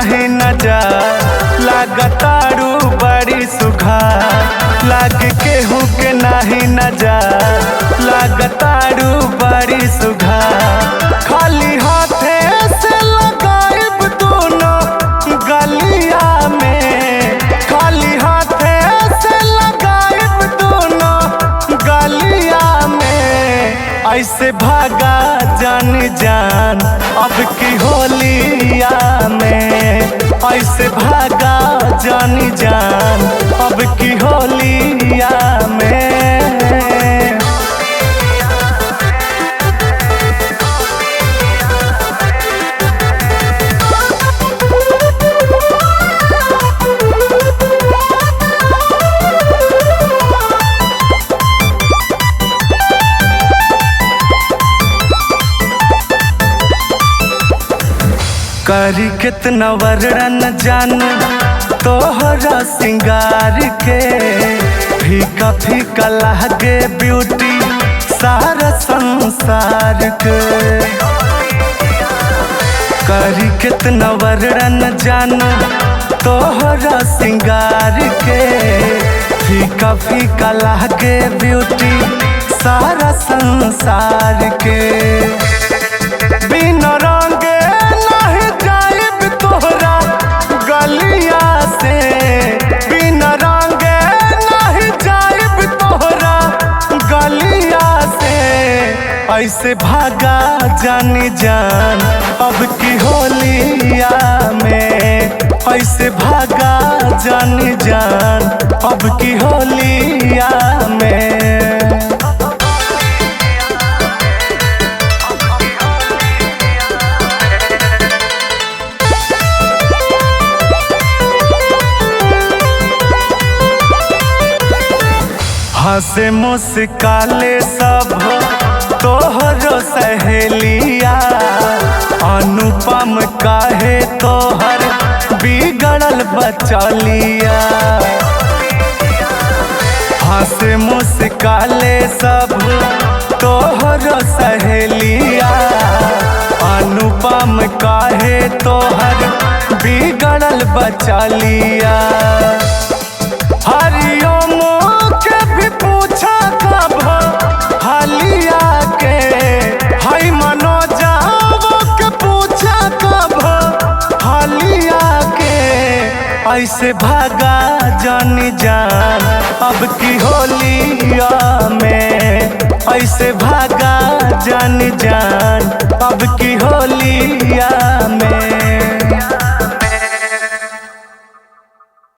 नाही नजर, लागतारू बड़ी सुघार। लाग केहू के नाही नजर, लागतारू बड़ी सुघार। खाली हाथे से लगाइब दोनों गलिया में, खाली हाथे से लगाइब दोनों गलिया में। ऐसे भागा जान जान अब की होलिया में, ऐसे भागा जान जान अब की होलिया में। करी कितना वर्णन जान तोहरा सिंगार के, फीका फीका लागे ब्यूटी सारा संसार के। करी कितना वर्णन जान तोहरा सिंगार के, फीका फीका लागे ब्यूटी सारा संसार के। बिना रंगे तोहरा गलिया से, बिना रंगे नहीं जाइब तोहरा गलिया से। ऐसे भागा जानी जान अब की होलिया में, ऐसे भागा जानी जान अब की होलिया में। हंसे मुस्काले सब तोहरो सहेलिया, अनुपम काहे तोहर बिगड़ल बचलिया। हंसे मुस्काले सब तोहरो सहेलिया, अनुपम काहे तोहर बिगड़ल बचलिया। हरिओम के भी पूछा कब हलिया के, हई मनोजाओ के पूछा कब हलिया के। ऐसे भागा जानी जान अब की होलिया में, ऐसे भागा जानी जान अब की